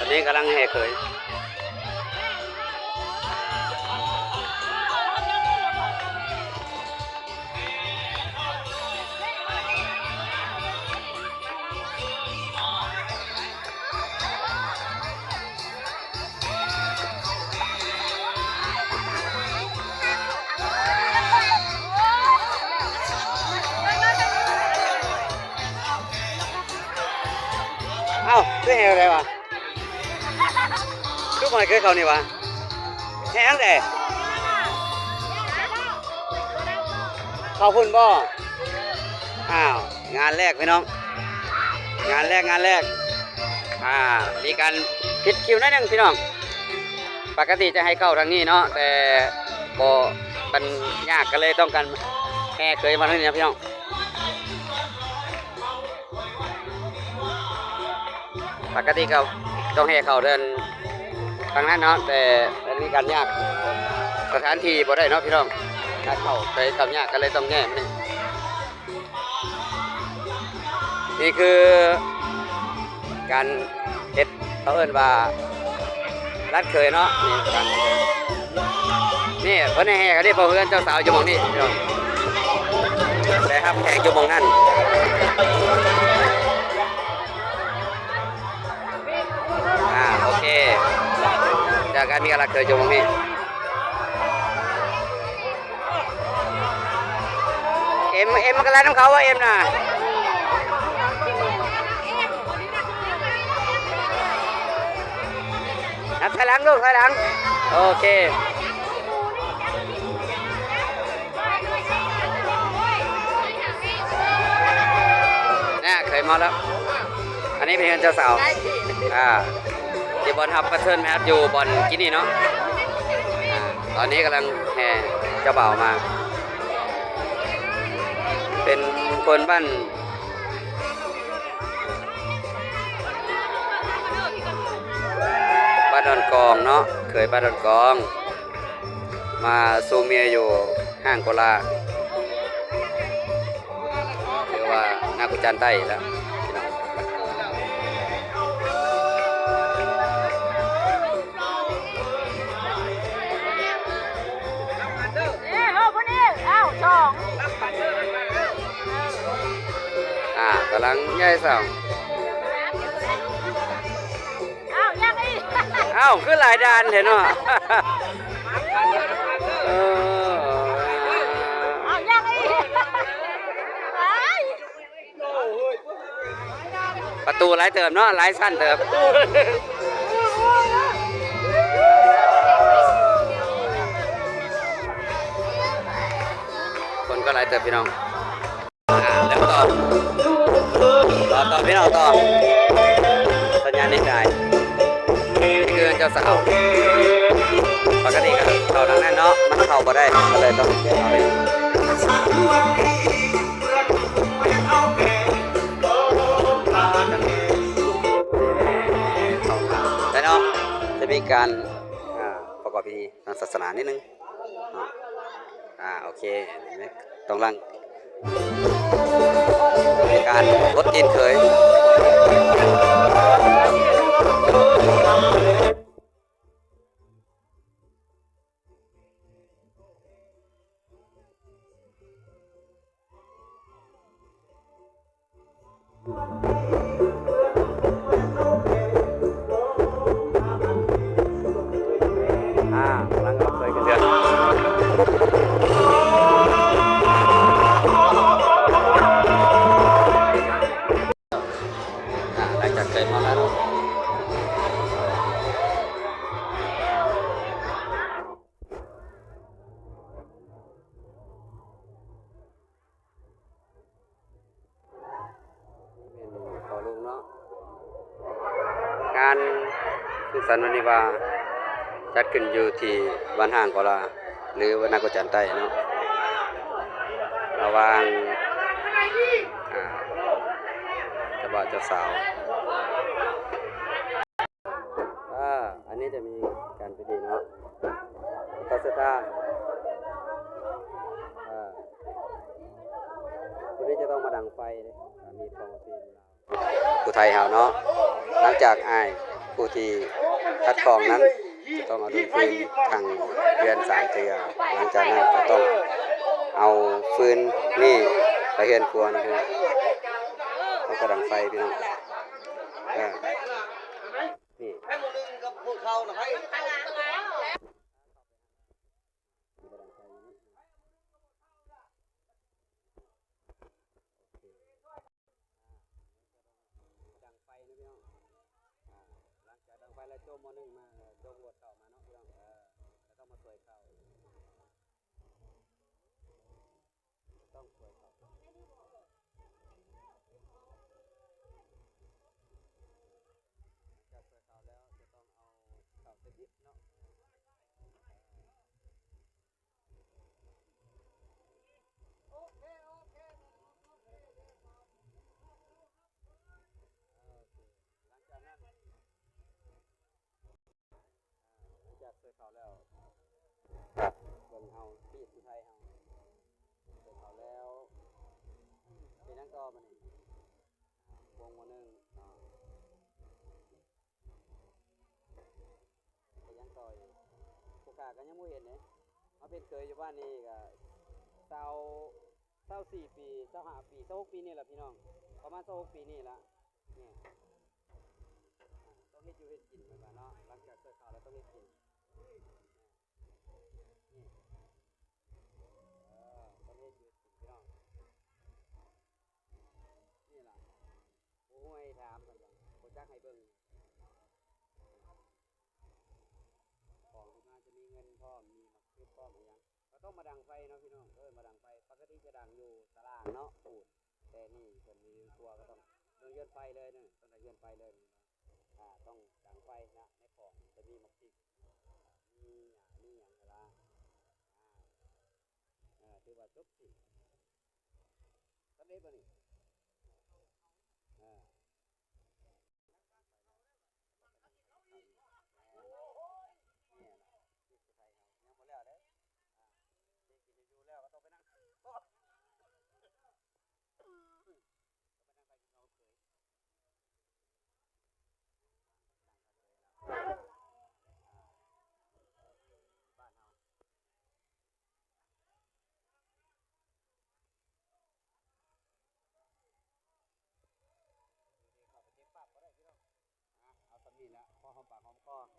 ນີ້ກຳລັງແຫ່ເຂີຍ. ເອົ້າ ຄືແຫ່ໄດ້ວະ? ຄືບໍ່ໃຫ້ເຄີຍເຂົ້ານີ້ຫວາ? ແຮ່ງແດ່ ເຂົ້າພຸ້ນບໍ່? ອ້າວ ງານແລກພີ່ນ້ອງ ງານແລກ ງານແລກ. ອ່າ ມີການຜິດຄິວໜ້ອຍໜຶ່ງພີ່ນ້ອງ. ປົກກະຕິຈະໃຫ້ເຂົ້າທາງນີ້ເນາະ ແຕ່ບໍ່ ມັນຍາກ ກໍເລີຍຕ້ອງການແຫ່ເຂີຍມາທາງນີ້ນະພີ່ນ້ອງ. ປົກກະຕິກໍຕ້ອງແຫ່ເຂົ້າທາງນັ້ນເນາະ ແຕ່ມັນມີການຍາກ ສະຖານທີ່ບໍ່ໄດ້ເນາະພີ່ນ້ອງ ການເຂົ້າໄປເຂົ້າຍາກ ກໍເລີຍຕ້ອງແຫ່ມານີ້. ນີ້ຄືການເຮັດ ເຂົາເອີ້ນວ່າ ລັດເຂີຍເນາະ ນີ້ການ ນີ້ເພິ່ນແຫ່ກັນເດ້ ເພາະເຮືອນເຈົ້າສາວຢູ່ໝ່ອງນີ້ພີ່ນ້ອງ ໄປຮັບແຂກຢູ່ໝ່ອງນັ້ນ. ອ່າ ໂອເຄ ຈາກການມີການລັດເຂີຍຢູ່ໝ່ອງນີ້. ເອັມ ເອັມມັນກໍໄລ່ນຳເຂົາວ່າ ເອັມນະ ນັບຖອຍຫຼັງລູກ ຖອຍຫຼັງ ໂອເຄ. ນະ ເຂີຍມາແລ້ວ ອັນນີ້ເປັນເຮືອນເຈົ້າສາວ ອ່າ ທີ່ບ່ອນຮັບປະເຊີນແມ່ຮັບຢູ່ບ່ອນກີ້ນີ້ເນາະ. ອ່າ ຕອນນີ້ກຳລັງແຫ່ເຈົ້າບ່າວມາ ເປັນຄົນບ້ານ ບ້ານດອນກອງເນາະ ເຂີຍບ້ານດອນກອງ ມາສູ່ເມຍຢູ່ຫ້າງໂກລາ ຫຼືວ່ານາໂກຈັນໃຕ້ແລ້ວພີ່ນ້ອງ. ເອີ ເຮົາຜູ້ນີ້ ອ້າວ ສອງ ອ່າ ກຳລັງໃຫຍ່ສອງ ອ້າວ ຍັງອີກ ອ້າວ ຄືຫຼາຍດ່ານແທ້ເນາະ ເອີ ອ້າວ ຍັງອີກ ປະຕູຫຼາຍເຕີບເນາະ ຫຼາຍຊັ້ນເຕີບ. ຄົນກໍຫຼາຍເຕີບພີ່ນ້ອງ. ອ່າ ແລ້ວຕໍ່ ຕໍ່ ຕໍ່ ພີ່ນ້ອງ ຕໍ່ ສັນຍານນິດໄດ້ ນີ້ຄືເຮືອນເຈົ້າສາວ ປົກກະຕິກໍເຂົ້າທາງນັ້ນເນາະ ມັນເຂົ້າບໍ່ໄດ້ ກໍເລີຍຕ້ອງເຂົ້າເອງ ແລ້ວເນາະ ຈະມີການ ອ່າ ປະກອບພິທີ ທາງສາສະໜານິດໜຶ່ງ ອ່າ ໂອເຄ ຕ້ອງລັງ ການບົດຕີນເຂີຍ. ອ່າ ກຳລັງເອົາເຂີຍຂຶ້ນເຮືອນ ອ່າ ຫຼັງຈາກເຂີຍມາແລ້ວ ແມ່ນພໍ່ລູກເນາະ ງານສຸກສັນວັນວິວາ ຈັດຂຶ້ນຢູ່ທີ່ບ້ານຫ້າງກໍລາ ຫຼື ນາໂກຈັນໃຕ້ເນາະ ລະຫວ່າງ ອ່າ ເຈົ້າບ່າວເຈົ້າສາວ. ອ່າ ອັນນີ້ຈະມີການພິທີເນາະ ຕໍ່ເສດຖາ ອ່າ ຜູ້ນີ້ຈະຕ້ອງມາດັງໄຟເດ້ ອ່າ ມີຂອງທີ່ລາວ ຜູ້ໄທເຮົາເນາະ ຫຼັງຈາກອ້າຍ ຜູ້ທີ່ຂັດຂ້ອງນັ້ນຈະຕ້ອງເອົາດິນພື້ນຂັງເຮືອນສາມເທື່ອ, ຫຼັງຈາກນັ້ນກໍຕ້ອງເອົາຟືນນີ້ໄປເຮືອນຄົວນະພີ່ນ້ອງ. ເຮົາກໍດັງໄຟພີ່ນ້ອງ ເອີ ນີ້ ດັງໄຟນະພີ່ນ້ອງ. ອາ ຫຼັງຈາກດັງໄຟແລ້ວ ໂຈມໝໍ້ໜຶ້ງມາ ໂຈມລວດເຂົ້າມາເນາະພີ່ນ້ອງ. ເອີ ແລ້ວຕ້ອງມາຊ່ວຍເຂົ້າ ຕ້ອງຊ່ວຍເຂົ້າ ຈາກຊ່ວຍເຂົ້າແລ້ວ ຈະຕ້ອງເອົາເຂົ້າໃສ່ດິບເນາະ. ໂອເຄ ໂອເຄ ໂອເຄ ຫຼັງຈາກນັ້ນ ຫຼັງຈາກໃສ່ເຂົ້າແລ້ວ ເບິ່ງເຮົາ ປີດທີ່ໄທເຮົາ ໃສ່ເຂົ້າແລ້ວ ເປັນຫຍັງຕໍ່ບາດນີ້? ວົງໝໍ້ໜຶ້ງເນາະ. ເຮັດຫຍັງຕໍ່ອີກ? ຜູ້ຂ້າກໍຍັງບໍ່ເຫັນເດ້. ມາເປັນເຂີຍຢູ່ບ້ານນີ້ກໍຊາວ ຊາວສີ່ປີ ຊາວຫ້າປີ ຊາວຫົກປີນີ້ລະພີ່ນ້ອງ ປະມານຊາວຫົກປີນີ້ລະ. ນີ້ ອ່າ ຕ້ອງເຮັດຢູ່ເຮັດກິນເພິ່ນວ່າເນາະ. ຫຼັງຈາກຊ່ວຍເຂົ້າແລ້ວຕ້ອງເຮັດກິນ ນີ້ ເອີ ຕ້ອງເຮັດຢູ່ເຮັດກິນພີ່ນ້ອງ. ນີ້ລະ ບໍ່ຮູ້ໃຫ້ຖາມເພິ່ນວ່າ ບໍ່ຈັກໃຫ້ເບິ່ງ. ຂອງທີ່ມາຈະມີເງິນພ້ອມ ມີໝາກເຜັດພ້ອມ ອີຫຍັງ ກໍຕ້ອງມາດັງໄຟເນາະພີ່ນ້ອງ. ເອີ ມາດັງໄຟ ປົກກະຕິຈະດັງຢູ່ຕາລ່າງເນາະ ປູດ ແຕ່ນີ້ເພິ່ນມີຄົວກໍຕ້ອງເບິ່ງເຮືອນໄຟເລີຍເນາະ ຕ້ອງໄດ້ເຮືອນໄຟເລີຍ. ອ່າ ຕ້ອງດັງໄຟນະ ໃນຂອງຈະມີໝາກເຜັດ ມີຫຍ້າ ມີຫຍັງກະລາ ອ່າ ເອີ ຖືວ່າຈົບສິ້ນ ສຳເລັດບໍ່ນີ້? ເອີ ນີ້ລະ ຍັງບໍ່ແລ້ວເດ້. ອ່າ ກິນຢູ່ແລ້ວກໍຕ້ອງໄປນັ່ງ ກໍໄປນັ່ງໄປກິນເຂົ້າກັບເຂີຍ ບ້ານເຮົາ. ເຂົ້າໄປເຕັມປາກກໍໄດ້ພີ່ນ້ອງ. ອ່ະ ເອົາສ່ຳນີ້ແຫຼະ ພໍຫອມປາກຫອມຄໍ.